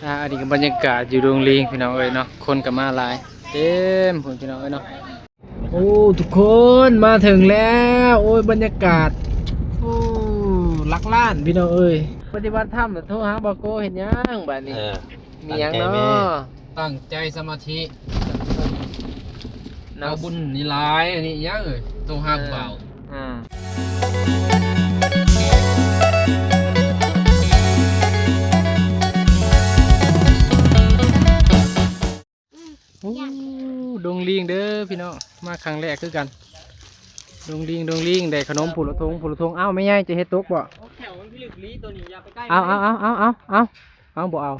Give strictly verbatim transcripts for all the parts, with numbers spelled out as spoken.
อ่า อันนี้ก็บรรยากาศอยู่ดงลิงพี่น้องเอ้ยเนาะ คนก็มาหลาย เต็มพุ้นพี่น้องเอ้ยเนาะ โอ้ ทุกคนมาถึงแล้ว โอ้ย บรรยากาศ โอ้ หลักล้านพี่น้องเอ้ย ปฏิบัติธรรมน่ะโทรหาบ่าวโกเฮ็ดหยังบัดนี้ เออ มีหยังเนาะ ตั้งใจแม่ ตั้งใจสมาธิ เอาบุญนี่หลาย อันนี้หยังเอ้ย โทรหาบ่าว อ่า โอ้ ดงลิงเด้อพี่น้อง มาครั้งแรกคือกัน ดงลิง ดงลิง ได้ขนมผู้ละถุง ผู้ละถุง เอ้า แม่ใหญ่จะเฮ็ดตกบ่ โอ้ แถวมันพิลึกลี้ตัวนี้ อย่าไปใกล้ เอา มัน เอา เอา เอา เอา เอา เอา บ่เอา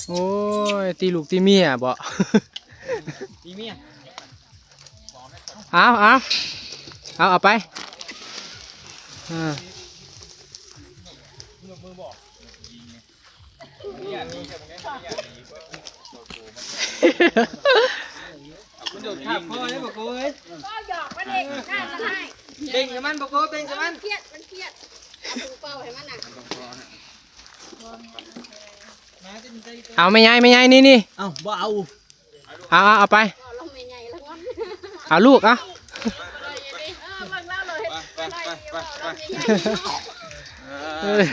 โอ้ย ตีลูกตีเมียบ่ ตีเมีย เอา เอา เอา เอาไป อ่า มันโดดข้ามข้อได้บ่โกย ก็หยอกมันเอง น่าจะให้ เบ่งให้มันบ่โกย เบ่งให้มัน เครียด มันเครียด เอาถุงเปล่าให้มันน่ะ เอาแม่ใหญ่ แม่ใหญ่ นี่ นี่ เอ้า บ่เอา เอา เอา เอาไป เอาลงแม่ใหญ่ละงอน เอาลูก เอา เออ เบิ่งเล่าเลย ไป ไป ไป ไป ไป เออ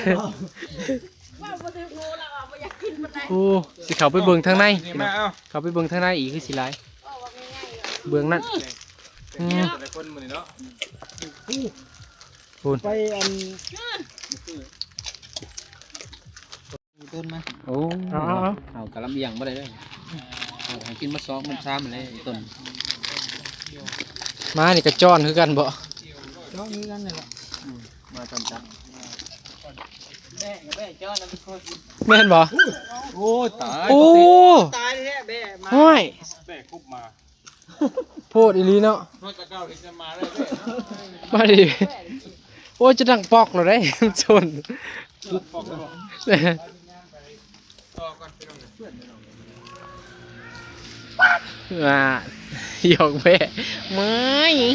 ว่าบ่ถืองูแล้วอ่ะ บ่อยากกินปานใด โอ้ สิเข้าไปเบิ่งทางใน นี่มา เอา เข้าไปเบิ่งทางในอีกคือสิหลาย เบิ่งนั่น อืม แต่ละคนมื้อนี้เนาะ พู้น ไปอัน มีต้นมา โอ้ เอา เอา เอา เอากะลำเอียงบ่ได้เด้อ เอาให้กินมาสองมันสามเลยต้น มานี่ก็จ้อนคือกันบ่ จ้อนคือกันนี่แหละ อืม มาตอนจับ แม่กับแม่จ้อนนะทุกคน แม่นบ่ โอ้ย ตาย โอ้ ตายแล้วแม่มา ห้อย แม่คุบมา โพดอีหลีเนาะ นอกจากเก่าที่จะมาได้ด้วยเนาะ มาดิ โอ้ย จะดังปอกเลยได้ ชน ปอกเลยบอก ต่อก่อนพี่น้อง อ่า หยอกแม่ ไม่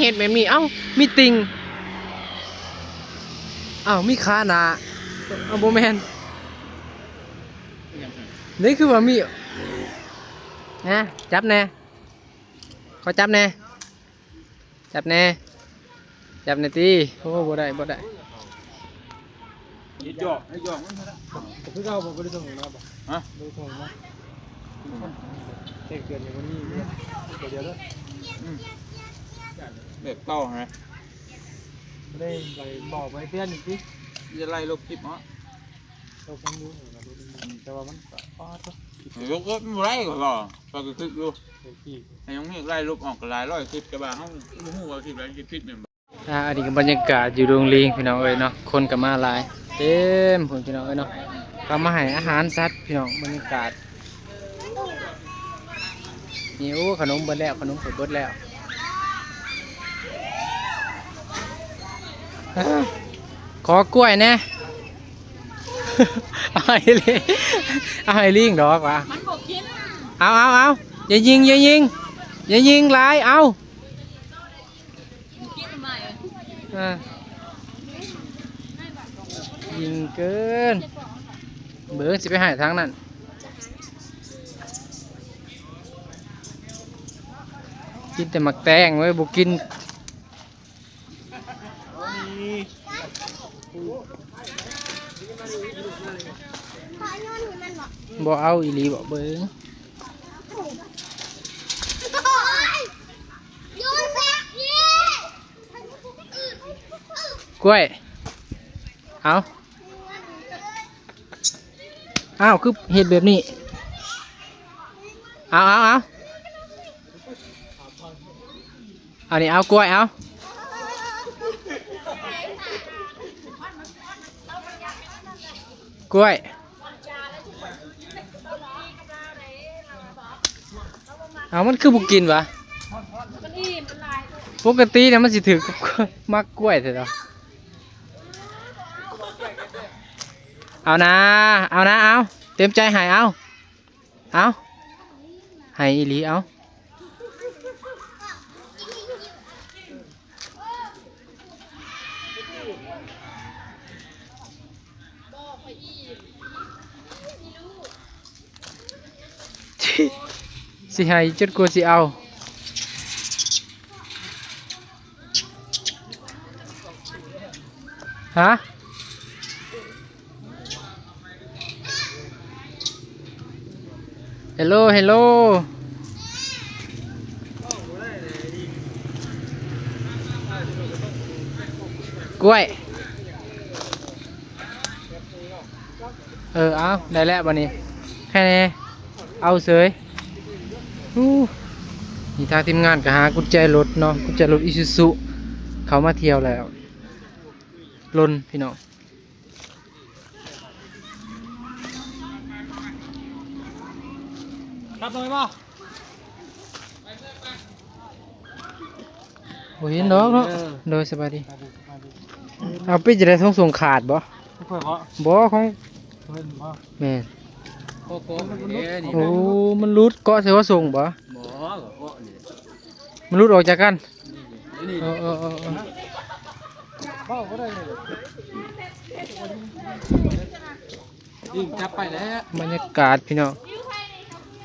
เห็นแบบนี้ เอ้า มีติ่ง เอ้า มีขาหนา เอ้า บ่แม่น นี่คือว่ามี นะ จับแน่ ขอจับแน่ จับแน่ จับแน่ติ โอ้ บ่ได้ บ่ได้ นี่หยอก นี่หยอกมันเท่านั้น คือเราบ่ได้ส่งมาบ่ ฮะ บ่ได้ส่งมา แจ้งเตือนอยู่วันนี้เนี่ย ตัวเดียวเด้อ อืม แบบเก่าไง บ่ได้ไปบอกไปเตือนอีกติ จะไล่ลบคลิปเนาะ ลบมันอยู่ แต่ว่ามันก็ อ๋อ ยกเลิกไม่ได้ก็รอ ก็คืออยู่ เดี๋ยวพี่ แต่ยังมีไล่ลบออกก็หลายร้อยคลิป แต่ว่าเขาบ่ฮู้ว่าคลิปอะไรคลิปผิดเนี่ย อ่า อันนี้ก็บรรยากาศอยู่ดงลิงพี่น้องเอ้ยเนาะ คนก็มาหลาย เต็มพุ้นพี่น้องเอ้ยเนาะ ก็มาให้อาหารสัตว์พี่น้อง บรรยากาศ นี่ โอ้ ขนมเบิดแล้ว ขนมเบิดแล้ว อ่า ขอกล้วยแน่ เอาให้ลิง เอาให้ลิงดอกวะ มันบ่กิน เอา เอา เอา อย่ายิง อย่ายิง อย่ายิงหลาย เอา อ่า ยิงเกิน เบิ่งสิไปให้ทางนั้น กินแต่หมากแตงเว้ย บ่กิน บ่เอาอีหลีบ่เบิ่ง กล้วย เอา อ้าว คือเฮ็ดแบบนี้ เอา เอา เอา อันนี้เอากล้วย เอา กล้วย เอา มันคือบ่กินวะ ปกติเนี่ยมันสิถือ มักกล้วยแท้เนาะ เอานะ เอานะ เอา เต็มใจให้ เอา เอา ให้อีหลี เอา สิให้จนกว่าสิเอา ฮะ เฮลโล เฮลโล กล้วย เออ เอา ได้แล้วบัดนี้ แค่นี้ เอาเสย อู้ นี่ทางทีมงานก็หากุญแจรถเนาะ กุญแจรถอีซูซุ เขามาเที่ยวแล้ว ลนพี่น้อง ครับ ลงไปบ่ บ่เห็นดอกเนาะ เออ โดย สบายดี เอาไปจะได้ส่ง ส่งขาดบ่ บ่ค่อยบ่ บ่ของ เพิ่นบ่ แม่น โอ้โห มันหลุด เด้นี่ โอ้ มันหลุด เกาะใส่หัวส่งบ่ บ่ ก็เกาะนี่ มันหลุดออกจากกัน นี่ เออ เออ เออ เออ เว้าก็ได้เลย นี่จับไปแล้ว บรรยากาศพี่น้อง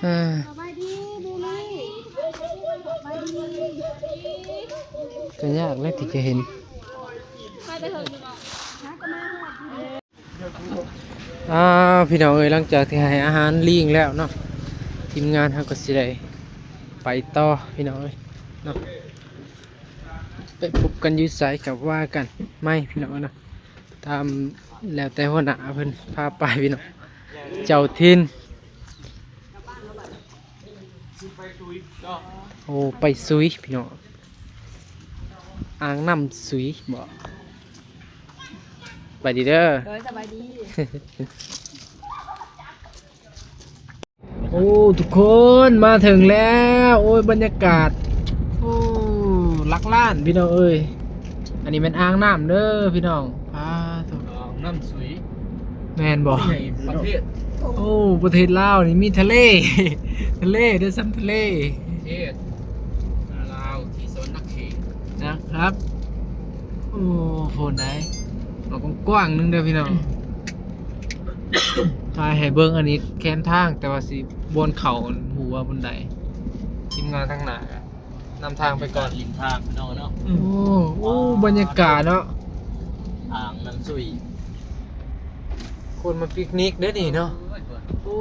เออ สบายดีบูลลี่ สบายดี ก็ยากแล้วที่จะเห็น ไปไปเถอะ อ่า พี่น้องเอ้ย หลังจากที่ให้อาหารลิงแล้วเนาะ ทีมงานเฮาก็สิได้ไปต่อพี่น้องเอ้ยเนาะ ไปพบกันอยู่ไสก็ว่ากันใหม่พี่น้องเนาะ ตามแล้วแต่หัวหน้าเพิ่นพาไปพี่น้อง เจ้าถิ่น โอ้ ไปซุยพี่น้อง อ่างน้ำซุยบ่ ไปดีเด้อ โดย สบายดี โอ้ ทุกคนมาถึงแล้ว โอ้ย บรรยากาศ โอ้ หลักล้านพี่น้องเอ้ย อันนี้เป็นอ่างน้ำเด้อพี่น้อง พาทุก อ่างน้ำซุย แม่นบ่ ใหญ่ประเทศ โอ้ ประเทศลาวนี่มีทะเล ทะเลเด้อ ซ้ำทะเล ประเทศลาวที่สวรรณเขตนะครับ โอ้ โหดได้ เอากว้างๆ นึงเด้อพี่น้อง ถ่ายให้เบิ่งอันนี้แคมทาง แต่ว่าสิบนเขาหัวบนได ทีมงานทางหน้าก็นำทางไปก่อน ริมทางพี่น้องเนาะ โอ้ โอ้ บรรยากาศเนาะ อ่างน้ำซุย คนมาปิกนิกเด้อนี่เนาะ โอ้ย โอ้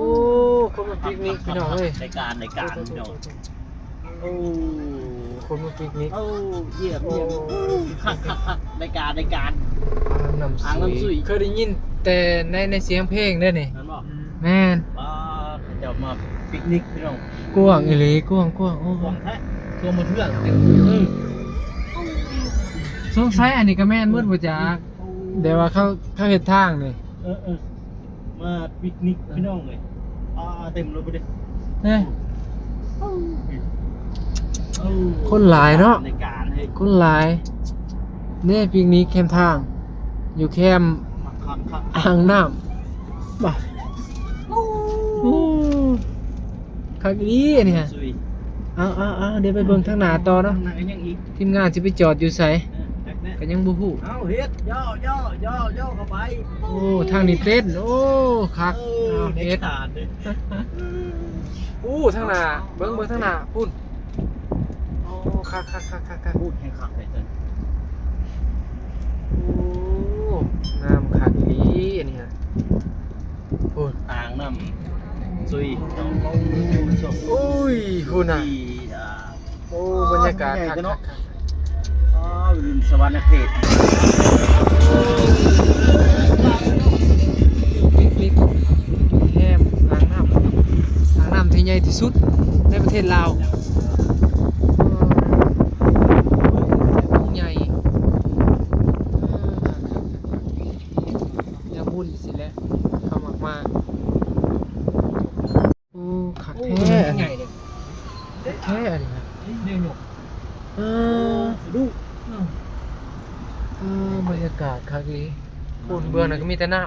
คนมาปิกนิกพี่น้องเอ้ย ในการ ในการพี่น้อง โอ้ คนมาปิกนิก โอ้ เยี่ยม เยี่ยม โอ้ คัก คัก คัก ในการ ในการ อ่างน้ำซุย อ่างน้ำซุย เคยได้ยินแต่ใน ในเสียงเพลงเด้อนี่ นั่นบ่ แม่น ว้า เขาเจ้ามาปิกนิกพี่น้อง กว้างอีหลี กว้าง กว้าง โอ้ กว้างแท้ กว้างมาเทื่อง อืม สงสัยอันนี้ก็แม่นหมดบ่จัก เดี๋ยวว่าเขา เขาเฮ็ดทางนี่ เออ เออ มาปิกนิกพี่น้องเลย อ่า เต็มรถไปดิ เอ้ย เออ คนหลายเนาะ ในการให้ คนหลาย นี่ปิกนิกแคมทาง อยู่แคม คัก คัก อ่างน้ำ บ่ โอ้ คักอีหลีอันนี้ฮะ ซุย เอา เอา เอา เดี๋ยวไปเบิ่งทางหน้าต่อเนาะ ทางหน้ายังอีก ทีมงานสิไปจอดอยู่ไส เออ จักแน่ ก็ยังบ่ฮู้ เอาเฮ็ด ย่อ ย่อ ย่อ ย่อเข้าไป โอ้ ทางนี้เต้น โอ้ คัก เออ เอาเฮ็ด เด็ดขาดเลย โอ้ ทางหน้า เบิ่ง เบิ่งทางหน้า พุ้น โอ้ คัก คัก คัก คัก คัก พูดให้คักเลยเต้น โอ้ งามคักอีหลีอันนี้ฮะ พุ้น อ่างน้ำซุย โอ้ย พุ้นน่ะ ที่ อ่า โอ้ บรรยากาศคัก คัก คัก อ๋อ อยู่สวรรณเขต แคมอ่างน้ำ อ่างน้ำที่ใหญ่ที่สุดในประเทศลาว ใหญ่ เออ คัก คัก คัก คัก ยามบุญสิแหละ เขามักมา โอ้ คักแท้อันนี้ ใหญ่เลย คักแท้อันนี้นะ เนี่ยหยก เออ ดู เออ บรรยากาศคักอีหลี ปูนเบื้องนั้นก็มีแต่น้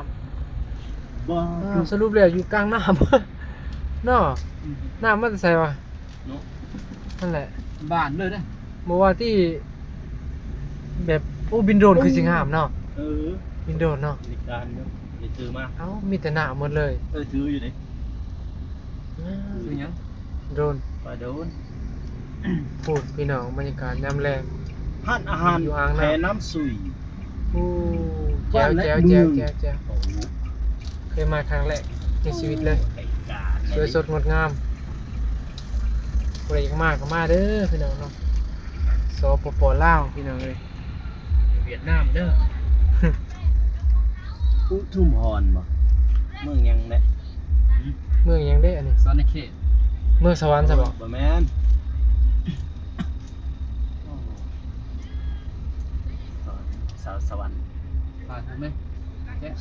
ำ บ่ อ่า สรุปแล้วอยู่กลางน้ำ เนาะ อืม น้ำมันใสวะ เนาะ นั่นแหละ บ้านเลยนะ บ่ว่าที่ แบบ โอ้ บินโดรนคือสิงามเนาะ เออ บินโดรนเนาะ บริการเนาะ ถือมา เอ้า มีแต่หนาวหมดเลย เออ ถืออยู่นี่ อ่า คือหยัง โดรน ปลาโดรน พูดพี่น้อง บรรยากาศยามแลง ร้านอาหาร อยู่อ่างน้ำ แพน้ำสุย โอ้ แจ๋ว บ้านและ แจ๋ว เมือง แจ๋ว แจ๋ว โอ้โห เคยมาครั้งแรกในชีวิตเลย ไอ้กา สวยสดงดงาม ผู้ใดอยากมาก็มาเด้อพี่น้องเนาะ สปป ลาว พี่น้องเอ้ย เวียดนามเด้อ อุทุมพรบ่ เมืองหยังเนี่ย เมืองหยังเด้อันนี้ สวรรณเขต เมืองสวรรค์ใช่บ่ บ่แม่น สาวสวรรค์ ผ่านไหม แจ๊ะ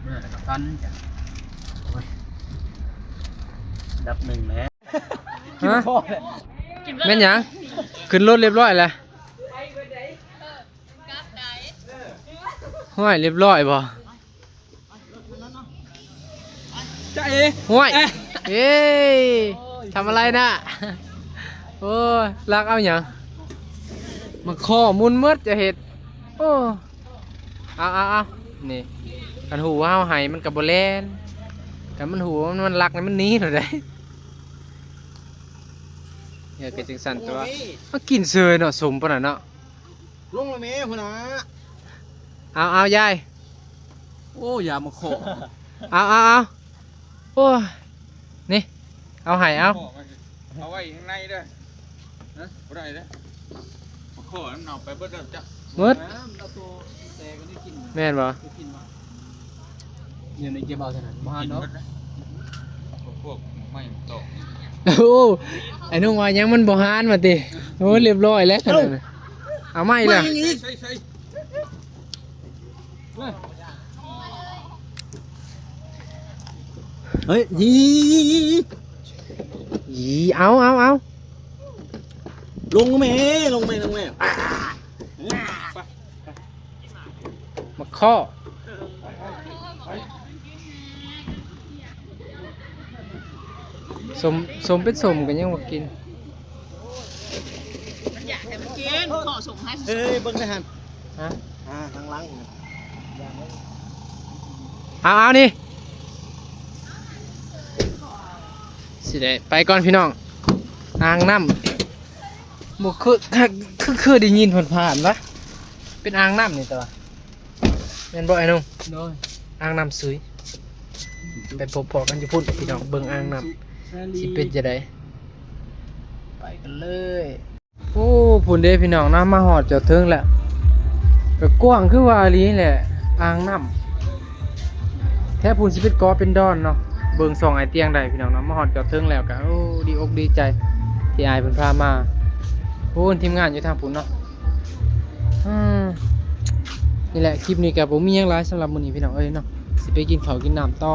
เมื่อไหร่ก็ทันจ้ะ โอ้ย ดับหนึ่งแล้ว ฮะ แม่นหยัง ขึ้นรถเรียบร้อยแล้ว ห้วย เรียบร้อยบ่ จ๊ะเอ๋ ห้วย เอ๊ะ เอ้ย ทำอะไรน่ะ โอ้ย ลักเอาหยัง มาข้อมุนหมดจะเฮ็ด โอ้ เอาเอาเอานี่ คันฮู้ว่าเฮาให้มันก็บ่แล่น คันมันฮู้ว่ามันลักนี่มันหนีโลดเด้ เฮ็ดก็จังซั่นตัว โอ้ย มากินเซยเนาะ สมปานนั้นเนาะ ลงแล้วแม่หัวหน้า เอาเอายาย โอ้ อย่ามาขอ เอาเอาเอาโอ้ย นี่ เอาให้เอา เอาไว้ข้างในเด้อ ฮะ บ่ได้เด้อ มาขอน้ำเน่าไปเบิดแล้วจ้ะ หมด น้ำเอาตัวแตกอันนี้กิน แม่นบ่ ไปกินมา อยู่ในเก็บเอาเท่านั้น บ่หันเนาะ พวกไม่ตก โอ้ ไอ้นุ่งว่ายังมันบ่หันมาติ โอ้ เรียบร้อยแล้วขนาดนั้น เอาไม่ละ ไม่อีก ใส่ ใส่ เฮ้ย ยี ยี เอา เอา เอา ลงแม่ ลงแม่ ลงแม่ มาข้อ สม สมเป็นสมกันยังบ่กิน มันอยากให้มันกิน ขอส่งให้ เฮ้ย เบิ่งได้หัน ฮะ อ่า ทางหลัง เอา เอานี่ สิได้ไปก่อนพี่น้อง อ่างน้ำ บ่คือ คือ คือได้ยินผ่านๆวะ เป็นอ่างน้ำนี่ตัว แม่นบ่ไอ้นุ่ง โดย อ่างน้ำซุย ไปพบพ้อกันอยู่พุ้นพี่น้อง เบิ่งอ่างน้ำ สิเป็นจั่งใด ไปกันเลย โอ้ พุ้นเด้พี่น้องนะ มาฮอดจอดเทิงแล้ว ก็กว้างคือว่าอีหลีแหละ อ่างน้ำ แท้พุ้นสิเป็นกอเป็นดอนเนาะ เบิ่งส่องไอ้เตียงได้พี่น้องเนาะ มาฮอดจอดเทิงแล้วก็ โอ้ ดีอกดีใจ ที่อ้ายเพิ่นพามา โอ้ ทีมงานอยู่ทางพุ้นเนาะ อืม นี่แหละ คลิปนี้ก็บ่มีหยังหลายสำหรับมื้อนี้พี่น้องเอ้ยเนาะ สิไปกินข้าวกินน้ำต่อ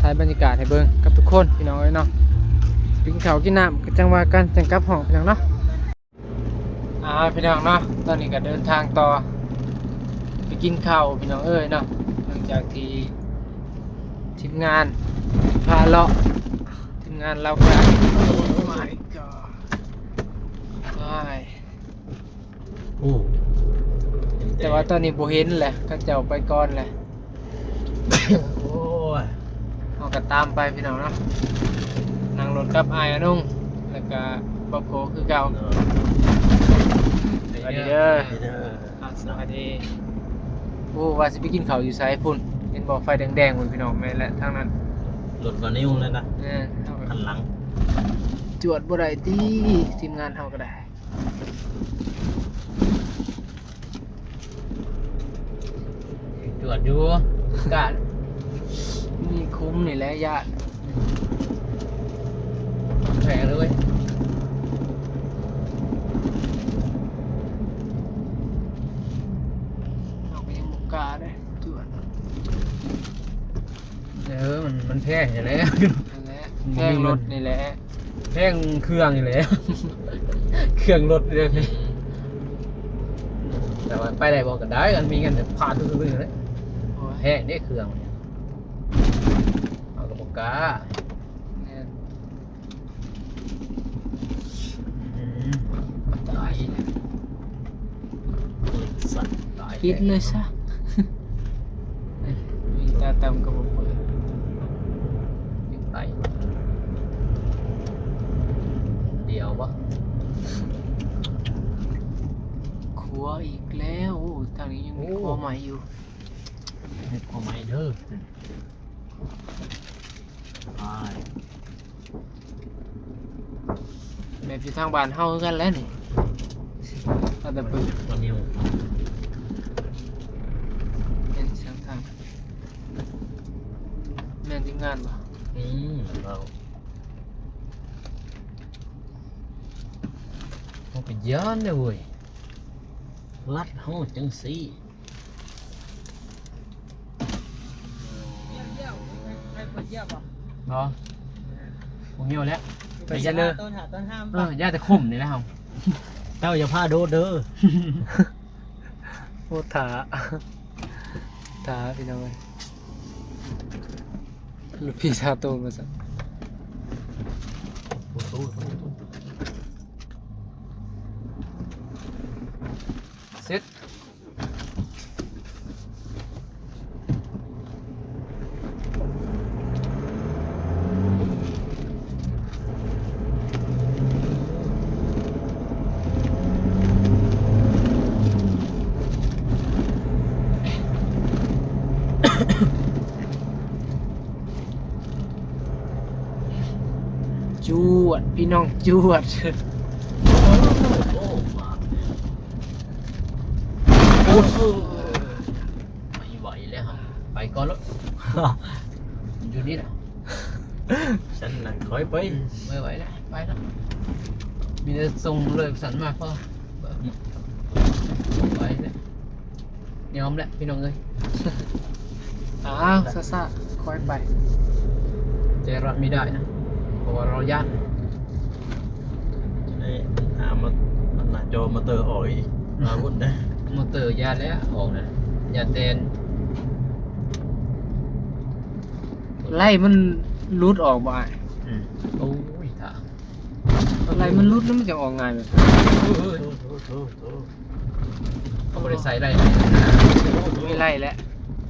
ถ่ายบรรยากาศให้เบิ่งกับทุกคนพี่น้องเอ้ยเนาะ สิไปกินข้าวกินน้ำก็จั่งว่ากัน จั่งกลับห้องพี่น้องเนาะ อ่า พี่น้องเนาะ ตอนนี้ก็เดินทางต่อ ไปกินข้าวพี่น้องเอ้ยเนาะ หลังจากที่ทีมงานพาเลาะ ทีมงานเราก็ Oh my god ไป โอ้ แต่ว่าตอนนี้บ่เห็นแหละ เขาเจ้าไปก่อนแหละ โอ้ย เฮาก็ตามไปพี่น้องเนาะ นั่งรถกับอ้ายอนุ่ง แล้วก็บ่าวโคคือเก่า เออ สวัสดีเด้อ เด้อ อ่ะ สวัสดี โอ้ ว่าสิไปกินข้าวอยู่ไสพุ้น เห็นบ่ไฟแดงๆพุ้นพี่น้อง แม่นแหละทางนั้น รถก็นิ่วเลยนะ เออ เอา คันหลัง จวดบ่ได้ติ ทีมงานเฮาก็ได้ จวดอยู่ กะ นี่คุ้มนี่แหละ ย่าน แพงเลยเว้ย เฮาก็ยังบ่กล้าเด้ จวด เออ มัน มันแพงอยู่แล้ว นั่นแหละ มันบ่มีเงิน แพงรถนี่แหละ แพงเครื่องอยู่แล้ว เครื่องรถเลย แต่ว่าไปได้บ่ก็ได้ กันมีเงินแต่พาทุกๆเลย โอ้ย แพงเด้เครื่องเนี่ย เอาก็บ่กล้า แม่น อืม ตายแล้ว ปิดเลยซะ มีตาตำกระบอกเปิด ปิดไป เดี๋ยววะ ครัวอีกแล้ว โอ้ ทางนี้ยังมี โอ้ ครัวใหม่อยู่ เฮ็ดครัวใหม่เด้อ ไป แบบอยู่ทางบ้านเฮาคือกันแหละนี่ เอาแต่ปึก วันนี้ เป็นเสียงทาง แม่นทีมงานบ่ อืม เรา เฮาก็ย้านเด้อเว้ย ลัดเฮาจังซี่ บ่ บ่เหี่ยวแล้ว ไปซะเลย ต้นหาต้นห้าม เออ ย่าแต่ขุมนี่แหละเฮา เจ้าอย่าพาโดดเด้อ โอ้ ท้า ท้าพี่น้องเอ้ย ลูกพี่ท้าโตมาซะ เสร็จ จวด พี่น้อง จวด โอ้โห ไม่ไหวแล้ว ไปก่อนแล้ว อยู่นี่แหละ ฉันน่ะถอยไป ไม่ไหวแล้ว ไปแล้ว มีแต่ส่งเลยสันมากพ่อ ไหวแล้ว ยอมแล้วพี่น้องเอ้ย อ้าว ซ่าๆ ค่อยไป ใจร้อนไม่ได้นะ เพราะว่าเราย้าน นี่ หามา หน้าจอมอเตอร์ออกอีก มาวุ่นนะ มอเตอร์ย้านแล้ว ออกนะ ย้านแตน ไล่มันหลุดออกบ่อ้าย อืม โอ้ย ถ้า ไล่มันหลุดแล้วมันจะออกง่ายไหม โอ้โห เขาบ่ได้ใส่ไล่ มีไล่แล้ว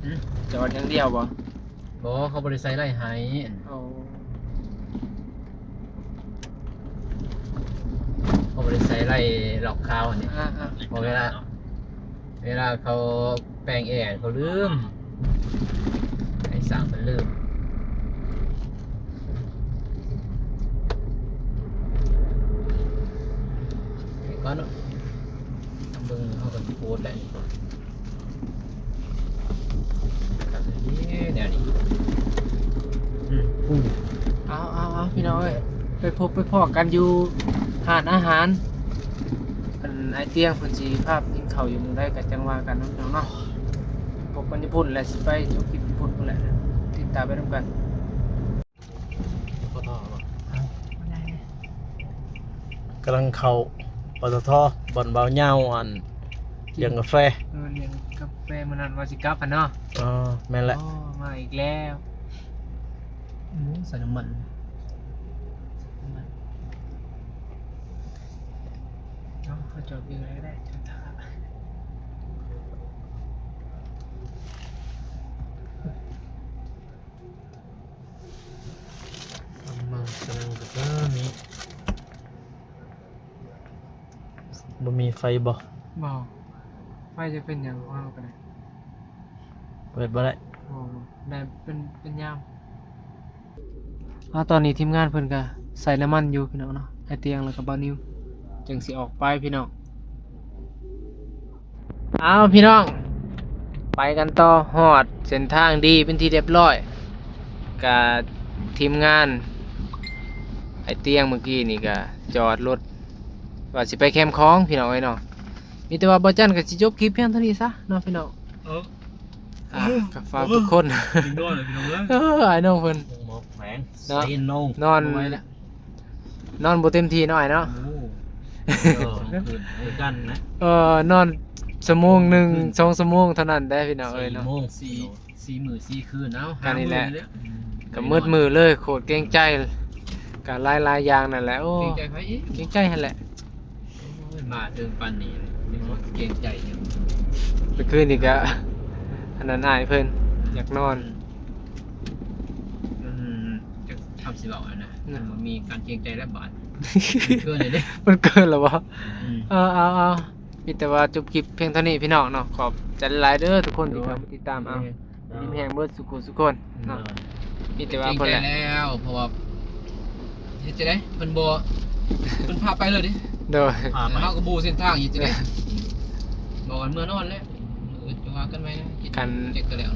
หืม จอดอย่างเดียวบ่ บ่ เขาบ่ได้ใส่ไล่ให้ โอ้ เขาบ่ได้ใส่ไล่ล็อกคาวนี่ อ่าๆ เพราะเวลา เวลาเขาแปลงแอร์เขาลืม ไอ้สร้างมันลืม ไปก่อนเนาะ เบิ่งเขากันโพสต์ได้ นี่แนวนี้ อืม อืม เอาเอาเอาพี่น้องเอ้ย ไปพบไปพ้อกันอยู่ร้านอาหาร อันอ้ายเตี้ยงเพิ่นสิพาไปกินข้าวอยู่หม่องใดก็จั่งว่ากันเนาะพี่น้องเนาะ พบกันอยู่พุ้นแหละ สิไปจบคลิปอยู่พุ้นพุ้นแหละ ติดตามไปนำกัน กำลังเข้า ปตท บ่อนบ่าวยาว อัน เลี้ยงกาแฟ เออ เลี้ยงกาแฟมื้อนั้นว่าสิกลับหั่นเนาะ อ๋อ แม่นแหละ อ๋อ มาอีกแล้ว โอ้ ใส่น้ำมัน น้ำมัน เนาะ เขาจอดอยู่ไหนก็ได้ จอดท่า เอามากำลังก็มี บ่มีไฟบ่ บ่ ไฟจะเป็นหยังของเราก็ได้ เปิดบ่ได้ บ่ บ่ ได้เป็น เป็นยาม อ่า ตอนนี้ทีมงานเพิ่นก็ใส่น้ำมันอยู่พี่น้องเนาะ อ้ายเตี้ยงแล้วก็บ่าวนิว จั่งสิออกไปพี่น้อง เอาพี่น้อง ไปกันต่อ ฮอดเส้นทางดีเป็นที่เรียบร้อย กับทีมงาน อ้ายเตี้ยงเมื่อกี้นี่ก็จอดรถ ว่าสิไปแคมป์ของพี่น้องเอ้ยเนาะ มีแต่ว่าบ่าวจันก็สิจบคลิปเพียงเท่านี้ซะเนาะพี่น้อง เออ อ่ะ ก็ฝากทุกคน เออ เออ อ้ายน้องเพิ่น หมอกแหวง เนาะ เซโน นอน บ่ไหวแล้ว นอนบ่เต็มที่เนาะอ้ายเนาะ โอ้ เออ สองคืนเหมือนกันนะ เออ นอนชั่วโมงหนึ่ง สองชั่วโมงเท่านั้นเด้พี่น้องเอ้ยเนาะ สี่โมง สี่ สี่มื้อสี่คืน เอ้า กันนี่แหละ ห้ามื้อเลย ก็มืดมื้อเลย โคตรเกรงใจ ก็หลายๆอย่างนั่นแหละ โอ้ เกรงใจไผอีก เกรงใจหั่นแหละ โอ้ย มาถึงปานนี้ เกรงใจอยู่ เมื่อคืนนี่ก็อันนั้นอ้ายเพิ่นอยากนอน อืมจะทำสิบอกแล้วนะ นะ มันมีการเกรงใจและบาดเกินเลยเด้ มันเกินแล้วบ่ อืม เอาเอาเอามีแต่ว่าจบคลิปเพียงเท่านี้พี่น้องเนาะ ขอบใจหลายๆเด้อทุกคนที่เข้ามาติดตามเอา ดีมีแฮงเบิดสุขุสุคนเนาะ มีแต่ว่า เกรง เพิ่น ใจ แหละ แล้วเพราะว่าเฮ็ดจะได้มันบ่มันพาไปเลยดิ โดย เฮาก็บ่ฮู้เส้นทางอยู่จะได้บอกกันเมื่อนอนแล้วอื่นจะว่ากันไหมนะคิด กัน เจ็กกันแล้ว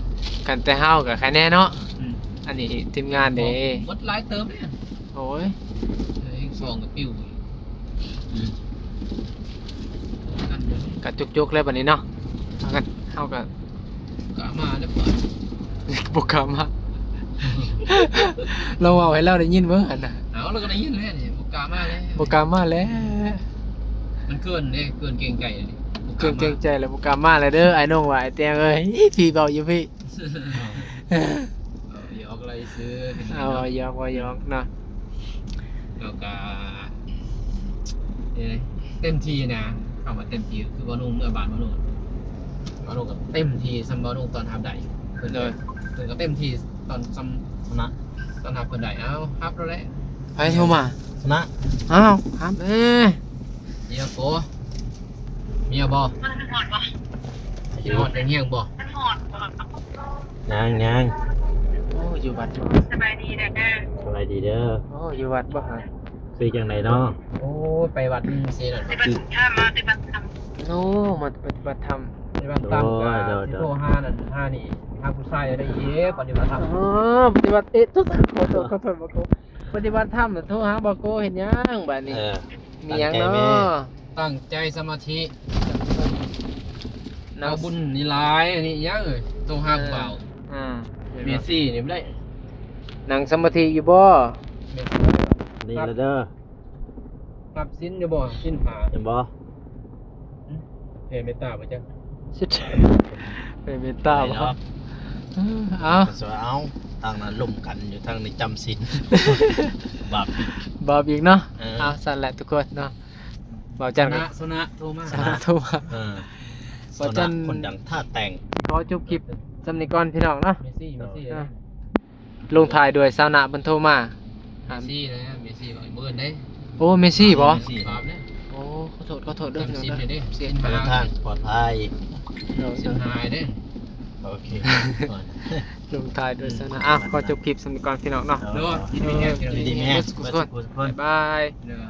กันแต่เฮากับใครแน่เนาะ อืม อันนี้ทีมงานเด้ หมดหลายเติมเนี่ย โอ้ย เออสองกับปิวอืมกันเลย กะจุกๆเลยบัดนี้เนาะเอากันเฮาก็ กะมาแล้วก่อน บ่กล้ามา เราเว้าให้เราได้ยินเบิ่งหั่นน่ะ เอาเราก็ได้ยินแล้วนี่บ่กล้ามาแล้ว บ่กล้ามาแล้ว มันเกินเนี่ยเกินเกรงใจเลย เกินเกรงใจแล้วบ่กล้ามาแล้วเด้อไอ้น้องว่าไอ้แตงเอ้ย พี่เว้าอยู่พี่ เอาหยอกอะไรซื้อ เอาหยอกว่าหยอกเนาะ แล้วก็เอ้ยเต็มที่นะคำว่าเต็มที่คือบ่าวนุ่งเมื่อบานบ่าวนุ่งบ่าวนุ่งก็เต็มที่สำบ่าวนุ่งตอนทำได้เพิ่น โดย เพิ่นก็เต็มที่ตอนสำ ชนะ ตอนทำเพิ่นได้เอาฮับแล้วแหละ ไผโทรมา ชนะ อ้าวครับเอ้ย เดี๋ยวโกเมียบ่ มันหอดวะ คิดฮอดเฮียงบ่ มันหอดวะ ยังยัง โอ้อยู่วัดบ่ สบายดีนะ สบายดีเด้อ โอ้อยู่วัดบ่ฮะ ซื้อจังไดเนาะ โอ้ไปวัดนี่สิน่ะ ปฏิบัติธรรมมาปฏิบัติธรรม โอ้มาปฏิบัติธรรม ไปวัดตาม โอ้ กา เดี๋ยว ที่ เดี๋ยว โทรหานั่นหานี่หาผู้ชายอะไรเอ๊ะปฏิบัติธรรม อ๋อปฏิบัติเอ๊ะทุกขอโทษขอโทษบ่โกปฏิบัติธรรมน่ะโทรหาบ่โกเฮ็ดหยังบัดนี้ เออ มีหยังเนาะ ตั้งใจแม่ ตั้งใจสมาธิ นั่ง เอาบุญนี่หลายอันนี้ยังเอ้ยโทรหาผู้บ่าว อ่า เมสซี่นี่ไม่ได้ นั่งสมาธิอยู่บ่ เมสซี่ นี่ละเด้อ รับศีลอยู่บ่ศีลห้า เห็นบ่ แผ่เมตตาบ่จ๊ะ ชิดเป็นเมตตา ไหน บ่ เนาะ เอ้า สวยเอาทางนั้นลมกันอยู่ทางนี้จำศีลบาปอีก บาปอีกเนาะ เออ เอาสั่นแหละทุกคนเนาะบ่าวจัน ช ก็ นะชนะโทรมา สาธุ เออ บ่าวจัน คนดังท่าแต่ง ขอจบคลิปสำนี้ก่อนพี่น้องเนาะ เมสซี่เมสซี่ อ่ะ ลงท้ายด้วยสาวหน้าเพิ่นโทรมา เมสซี่นะเมสซี่บอกเบิร์นได้ โอ้เมสซี่บ่ เมสซี่ บาปเนี่ย โอ้ขอโทษขอโทษเด้อ จำศีลเลยเด้ เสีย เดินทางปลอดภัย เดี๋ยว ศีลห้าเด้ โอเค ลงท้ายด้วยสาวหน้าอ่ะขอจบคลิปสำนี้ก่อนพี่น้องเนาะ เนาะยินดีแฮง ยินดีแฮง ทุกคน ทุกคน บ๊ายบาย เด้อ